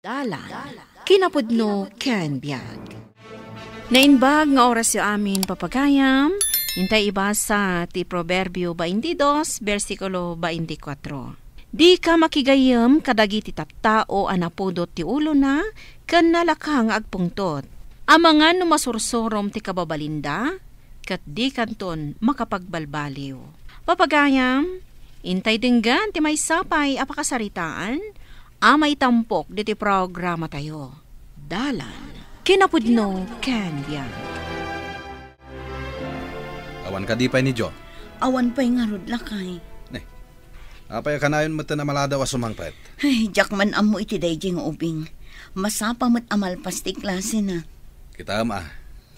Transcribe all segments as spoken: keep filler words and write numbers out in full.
Dalan, kinapudno ken biag. Naimbag nga orasyo amin, papagayam. Intay ibasa ti Proverbio baintidos, bersikulo baintikuatro. Dika makigayyem kadagiti tattao a napudot ti ulona ken nalaka nga agpungtot. Amangan no masursurom ti kababalinda, ket dikanton makapagbalbaliw. Papagayam, intay denggen ti maysa pay a pakasaritaan a maitampok ditoy programatayo. Dalan, kinapudno ken biag. Awan kadi pay ni Jo? Awan pay ngarud, lakay. Ne. Apay a kanayon met a maladaw a sumangpet? Ay, diak man ammo iti daydi nga ubing. Masapa met a malpas ti klasena. Kitaem a,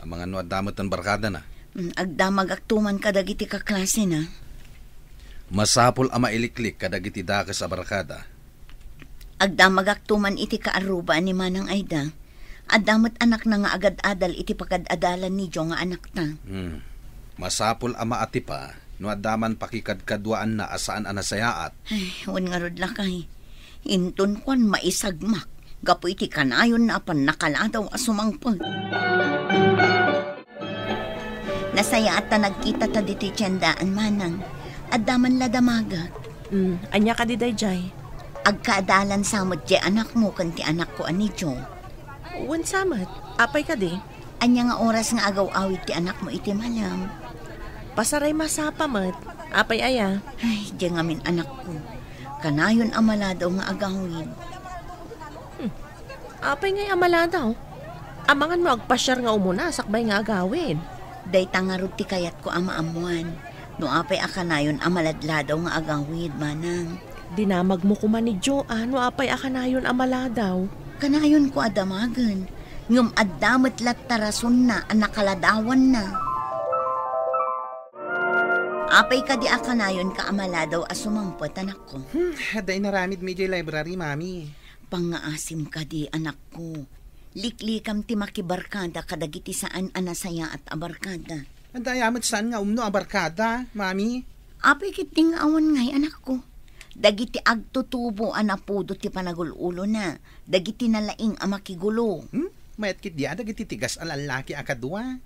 amangan no adda met barkadana. Mm, agdamagakto man kadagiti kaklasena. Masapul a mailiklik kadagiti dakes a barkada. Agdamagakto man iti kaarruba ni Manang Aida. Adda met anakna nga agad-adal iti pagad-adalan ni Jo nga anakta. Hmm. Masapul a maatipa no adda man pakikadkaduaanna a saan a nasayaat. Ay, wen ngarud, lakay. Inton kuan, maisagmak gapu iti kanayonna a pannakaladaw a sumangpet. Nasayaat ta nagkitata ditoy tiendaan, Manang. Adda man la damagek. Mm, ania kadi daydiay? Agkaadalan sa met diay anakmo ken ti anakko a ni Jo. Wen sa met. Apay kadi? Ania nga oras nga agaw-awid ti anakmo iti malem? Pasaray masapa met. Apay aya? Ay, diay ngamin anakko. Kanayon a maladaw nga agawid. Hmm. Apay ngay a maladaw? Amangan no agpasiar nga umuna sakbay nga agawid. Dayta ngarud ti kayatko a maammuan. No apay a kanayon a maladladaw nga agawid, Manang. Dinamagmo koma ni Jo a no apay a kanayon a maladaw. Kanayonko a damagen, ngem adda met latta rasonna a nakaladawanna. Apay kadi a kanayonka a maladaw a sumangpet, anakko? Hmm, adda inaramidmi idiay library, Mami. Pangngaasim kadi, anakko. Liklikam ti makibarkada kadagiti saan a nasayaat a barkada. Adda aya met saan nga umno a barkada, Mami? Apay ketdi nga awan ngay, anakko? Dagiti agtutubo a napudot ti panagul-ulona, dagiti nalaing a makigulo. Hmm? Mayat ketdi a dagiti tigas a lallaki a kadua.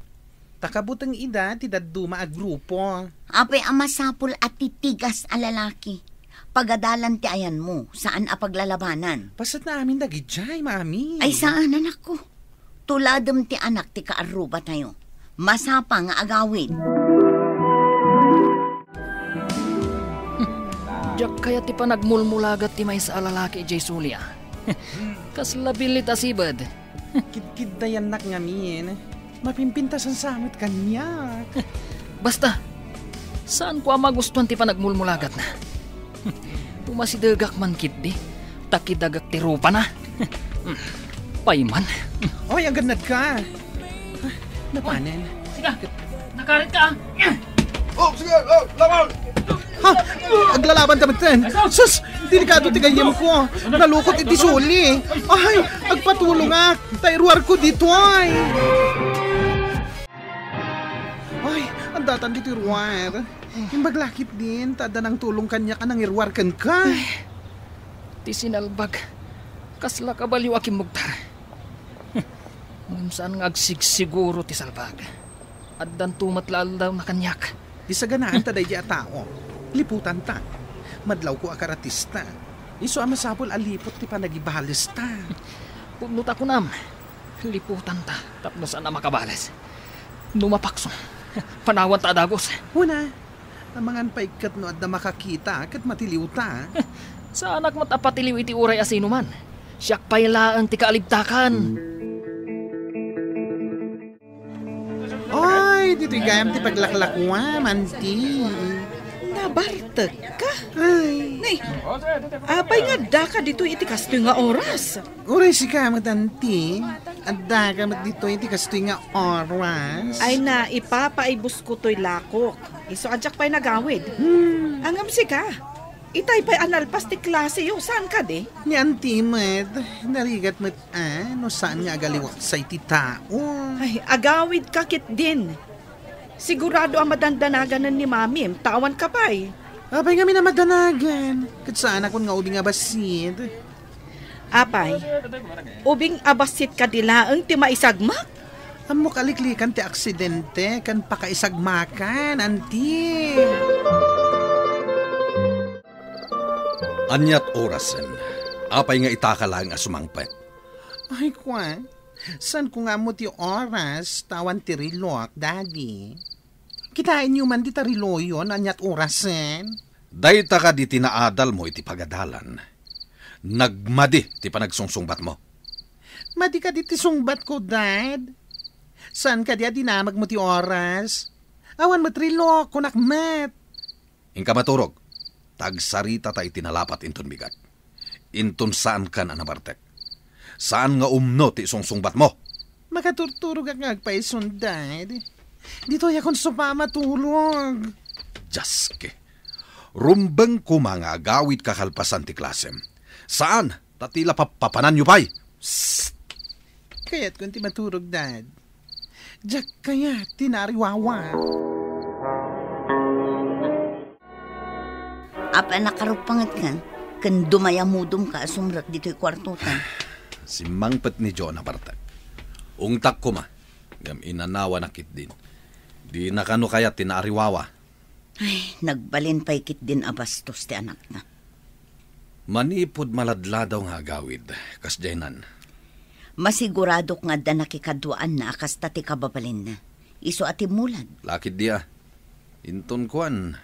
Ta kabuteng ida ti dadduma a grupo. Apay a masapul a ti tigas a lalaki? Pagadalan ti ayanmo, saan a paglalabanan. Pasatna amin dagidiay, Mami. Ay, saan, anakko. Tuladem ti anak ti kaarrubatayo. Masapa nga agawid. Diak kayat ti panagmulmulagat ti maysa a lalaki idiay sulia. Kasla billit a sibed. Kidkiddayannak ngamin. Mapimpintasan sa met kaniak. Basta, saanko a magustuan ti panagmulmulagatna. Umasidegak man ketdi, ta kidagak ti rupana. Payman. Oy, agannadka. Napanen? Siga, nakarit ka, ah. Oh, sige, oh, laban! Ha? Aglalaban ta metten. Sus, delikado ti gayyemko. Nalukot iti suli. Ay, agpatulongak. Ta iruarko ditoy. Ay, andatan ditoy ruar. Imbag la ketdin, ta adda nangtulong kaniak a nangiruar kenka. Ay, ti sinalbag. Kasla kabaliw a kimmugtar. Ngem saan nga agsigsiguro ti salbag. Addanto met la aldawna kaniak. Di saganaan ta daydi a tao. Liputanta. Madlawko a karatista. Isu a masapul a liput ti panagibalesta. Pudno ta kunam, liputanta tapno saan a makabales. No mapakso, panawanta a dagus. Una, amangan pay ket no adda makakita ket matiliwta. Saanak met a patiliw iti uray a sinuman. Siak pay laeng ti kaalibtakan. Oy, ditoy gayam ti paglaklakuam, anti. Nabartek ka? Ay. Nay, apay nga addaka ditoy iti kastoy nga oras? Uray sika met, anti. Addaka met ditoy iti kastoy nga oras. Ay na, ipapaibusko toy lakok. Isu a diak pay nagawid. Hmm. Ngem sika, itay pay a nalpas ti klaseyo, saan kadi? Ni anti met, narigat met a, no saan nga agaliwaksa iti tao. Ay, agawid ka ketdin. Sigurado a madandanaganen ni Mamim, ta awan ka pay. Apay ngamin a madanagan, ket saanakon nga ubing a bassit. Apay, ubing a bassit kadi laeng ti maisagmak? Ammok a liklikan ti aksidente ken pakaisagmakan, anti. Aniat orasen? Apay nga itaka laeng a sumangpet? Ay, kua, saanko nga ammo ti oras, ta awan ti relok, Daddy. Kitaenyo man dita reloyo no aniat orasen. Dayta kadi ti naadalmo iti pagadalan. Nagmadi ti panagsungsungbatmo. Madi kadi ti sungbatko, Dad. Saan kadi a dinamagmo ti oras? Awan met relok, kunak met. Inka maturog, ta agsaritata iti nalapat inton bigat. Inton saankan a nabartek. Saan nga umno ti sungsungbatmo. Makaturturogak nga agpayson, Dad. Ditoyak kon sopa a maturog. Dios, ke. Rumbeng koma nga agawidka kalpasan ti klasem. Saan, ta ti la pappapananyo pay. Psst! Kayatko ti maturog, Dad. Diak kayat ti naariwawa. Apay a nakaruppangetkan, ken dumayamudumka a sumrek ditoy kuartota. Simmangpet ni Jo a nabartek. Ungtak koma, ngem inanawana ketdin. Dina kano kayat ti naariwawa. Ay, nagbalin pay ketdin a bastos ti anakna. Manipud maladladaw nga agawid, kasdiaynan. Masiguradok nga adda nakikaduaanna a kasta ti kababalinna. Isu a timmulad. Lakid dia. Inton kuan,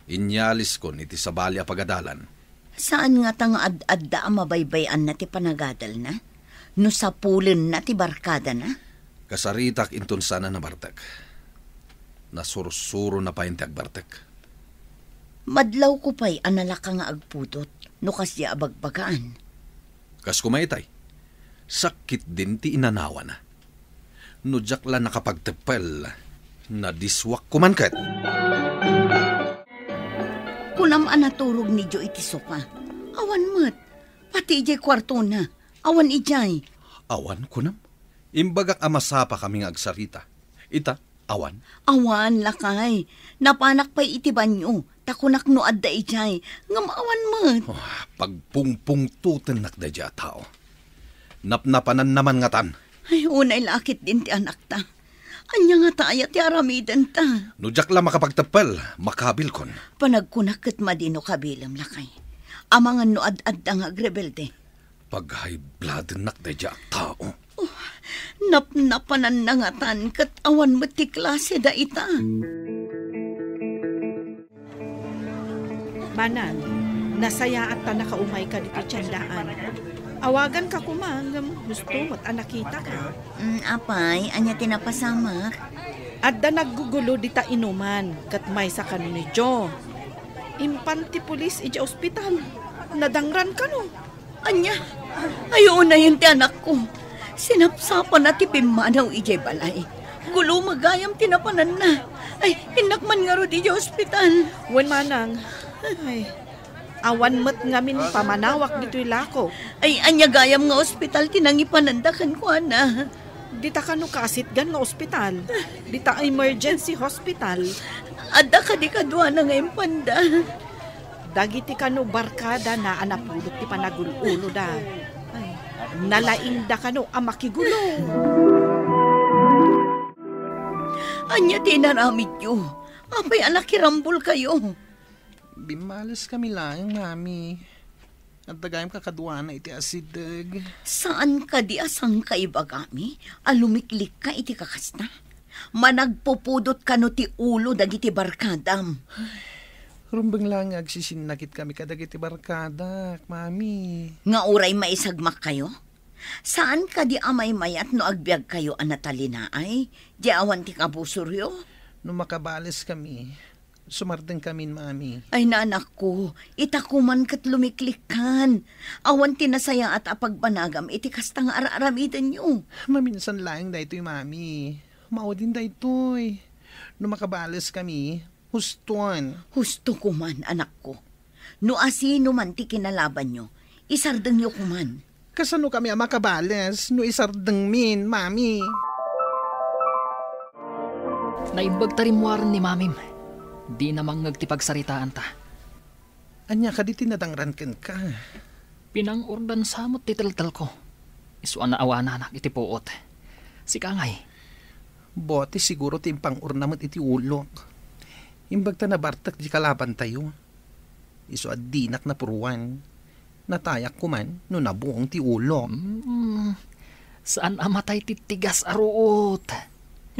inyaliskon iti sabali a pagadalan. Saan ngata nga ad-adda a mabaybay-anna ti panagadalna? No sapulenna ti barkadana? Kasaritak inton saan a nabartek. Nasursurona pay ti agbartek. Madlawko pay a nalaka nga agpudot no kasdi a bagbagaan. Kas koma itay, sakit din ti inanawana. No diak la nakapagteppel, nadiswak koman ket. Kunam a naturog ni Jo iti sopa. Awan met. Pati idiay kuartona. Awan idiay. Awan, kunam? Imbagak a masapakami nga agsarita. Ita, awan? Awan, lakay. Napanak pay iti banio. Ta kunak no adda idiay. Ngem awan met. Ah, pagpungpungtotennak daydiay a tao. Napnapananna man ngatan. Ay, unay la a ketdin ti anakta. Ania ngata aya ti aramidenta? No diak la makapagteppel, makabilkon. Panagkunak ket madi no kabilem, lakay. Amangan no ad-adda nga agrebelde. Pag-high bloodnak daydiay a tao. Oh, napnapananna ngatan ket awan met ti klase dayta. Manang, nasayaat ta nakaumayka ditoy tiendaan. Awaganka koma, ngem husto met a nakitaka. Mm, apay, ania ti napasamak? Adda naggugulo dita inuman, ket maysa kano ni Jo. Impan ti pulis idiay ospital. Nadangran kano. Ania? Ay, unayen ti anakko. Sinapsapana ti pimmanaw idiay balay. Gulo met gayam ti napananna. Ay, innak man ngarud idiay ospital. Wen, manang. Ay, awan met ngamin pamanawak ditoy lako. Ay, ania gayam nga ospital ti nangipananda kenkuana? Dita kano kaasitgan nga ospital. Dita emergency hospital. Adda kadi kaduana nga impanda? Dagiti kano barkadana a napudot ti panagul-uloda. Ay, nalaingda kano a makigulo. Ania ti inaramidyo? Apay a nakirambolkayo? Bimmaleskami laeng, Mami. Adda gayam kakaduana iti asideg. Saan kadi a sangkaibagami a lumiklikka iti kakasta? Managpupudot kano ti ulo dagiti barkadam. Rumbeng laeng nga agsisinnakit kami kadagiti barkadak, Mami. Nga uray maisagmakkayo? Saan kadi a maymayat no agbiagkayo a natalinaay? Di awan ti kabusoryo? No makabales kami, sumardeng kamin, Mami. Ay, nanakko, ita koman ket lumiklikkan. Awan ti nasayaat a pagbanagam iti kasta nga ar-aramidenyo. Maminsan laeng daytoy, Mami. Maudin daytoy. No makabales kami, huston. Husto koman, anakko. No asino man ti kinalabanyo, isardengyo koman. Kasano kami a makabales no isardengmin, Mami? Naimbag ta rimmuaren ni Mamim. Dina mangngeg ti pagsaritaanta. Ania kadi ti nadangran kenka? Pinang-urdan sa met ti teltelko. Isu a naawananak iti puot. Sika ngay? Bote siguro ti impang-urna met iti ulok. Imbag ta nabartek di kalabantayo. Isu a dinak napuruan. Natayak koman no nabuong ti ulok. Hmm, saan a matay ti tigas a ruot.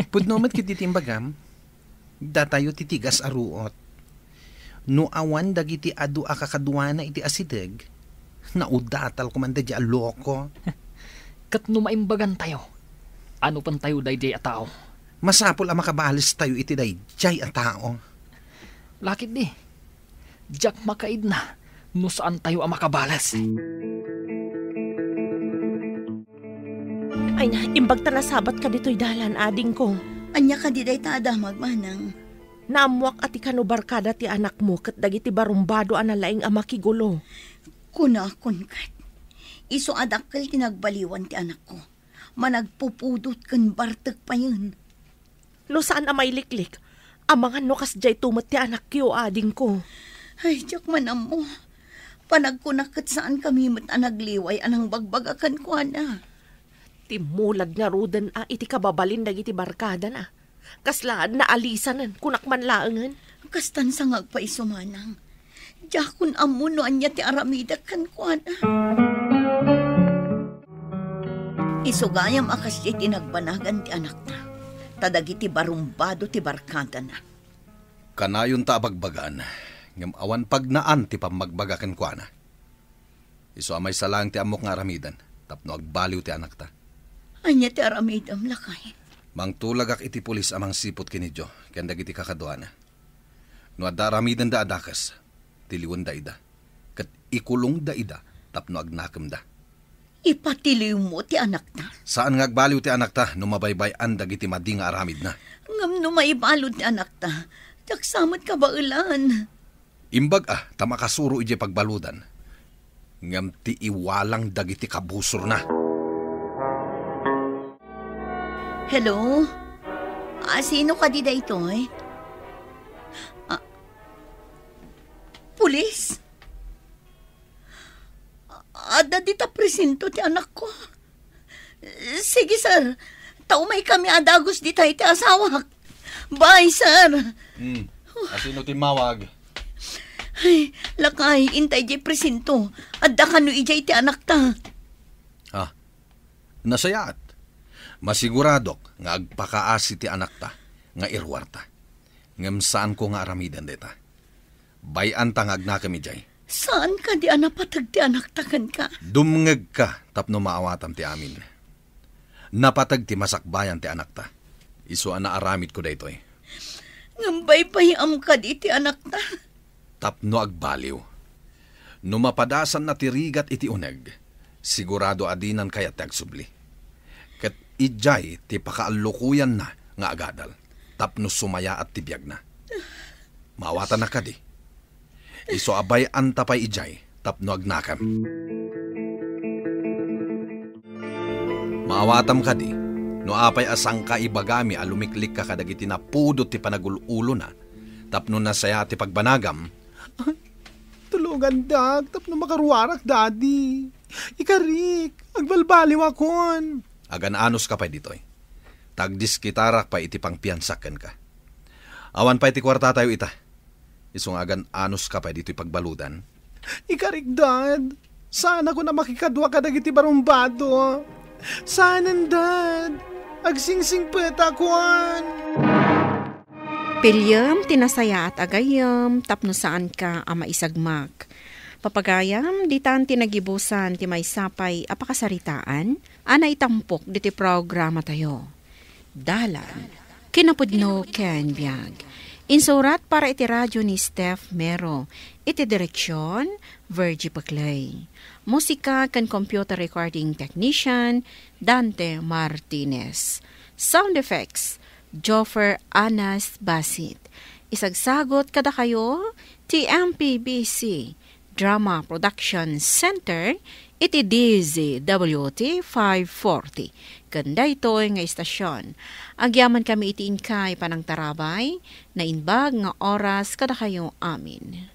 Pudno met ketdi ti imbagam. Datayo ti tigas a ruot. No awan dagiti adu a kakaduana iti asideg, naudatal koman daydiay a loko. Ket no maimbagantayo, ano pantayo daydiay a tao? Masapul a makabalestayo iti daydiay a tao. Lakit di. Diak makaidna no saantayo a makabales. Ay na, imbag ta nasabat ka ditoy dalan, adingko. Ania kadi dayta a damag, manang? Naammuak a ti kano barkada ti anakmo ket dagiti barumbado a nalaing a makigulo. Kunakon ket, isu a dakkel ti nagbaliwan ti anakko. Managpupudot ken bartek payen. No saan a mailiklik, amangan no kasdiayto met ti anakyo, adingko. Ay, diak man ammo. Panagkunak ket saankami met a nagliway a nangbagbaga kenkuana. Timmulag ngaruden a iti kababalin dagiti barkadana. Kasla naalisanen, kunak man laengen. Kastan sa nga agpaiso, manang. Diakon ammo no ania ti aramidek kenkuana. Isu gayam a kasdiay ti nagbanagan ti anakta, ta dagiti barumbado ti barkadana. Kanayonta a bagbagaan, ngem awan pagnaan ti pammagbaga kenkuana. Isu a maysa laeng ti ammok nga aramiden tapno agbaliw ti anakta. Ania ti aramidem, lakay? Mangtulagak iti pulis a mangsiput ken idiay ken dagiti kakaduana. No adda aramidenda a dakes, tiliwenda ida, ket ikulongda ida tapno agnakemda. Ipatiliwmo ti anakta? Saan nga agbaliw ti anakta no mabaybay-an dagiti madi nga aramidna. Ngem no maibalud ti anakta, diak sa met kabaelan. Imbag a ta makasuro idiay pagbaludan, ngem ti iwalang dagiti kabusorna. Hello? Ah, sino kadi daytoy? Ah, pulis? Adda dita presinto ti anakko. Sige, sir. Ta umaykami a dagus dita iti asawak. Bye, sir. Hmm. Asino ti mawag? Ay, lakay, intay diay presinto. Adda kano idiay ti anakta? Ah, nasayaat. Masiguradok nga agpakaasi ti anakta nga iruarta. Ngem saanko nga aramiden dayta. Bay-anta nga agnakem idiay. Saan kadi a napateg ti anakta kenka? Dumngegka tapno maawatam ti amin. Napateg ti masakbayan ti anakta. Isu a naaramidko daytoy. Ngem baybay-am kadi ti anakta? Tapno agbaliw. No mapadasanna ti rigat iti uneg, sigurado a dinan kayat ti agsubli. Ket idiay ti pakaallukoyanna nga agadal tapno sumayaat ti biagna. Maawatannak kadi? Isu a bay-anta pay idiay tapno agnakem. Maawatam kadi no apay a sangka ibagami a lumiklikka kadagiti napudot ti panagul-ulona tapno nasayaat ti pagbanagam? Ay, tulugandak tapno makaruarak, Daddy. Ikarik, agbalbaliwakon. Agan-anoska pay ditoy. Tagdiskitarak pay iti pangpiansak kenka. Awan pay ti kuartatayo ita. Isu nga agan-anoska pay ditoy pagbaludan. Ikarik, Dad. Saanakon a makikadua kadagiti barumbado. Saanen, Dad. Agsingsingpetakon. Piliem ti nasayaat a gayyem tapno saanka a maisagmak. Papagayam, ditan ti nagibusan ti maysa pay a pakasaritaan a naitampok ditoy programatayo. Dalan, kinapudno ken biag. Insurat para iti radio ni Steph Mero. Iti direksion, Virgie Paclay. Musika ken computer recording technician, Dante Martinez. Sound effects, Joffer Anas Basit. Isagsagot kadakayo ti M P B C Drama Production Center iti D Z W T five forty. Ken daytoy nga istasyon, agyamankami iti inkay panangtarabay, naimbag nga oras kadakayo amin.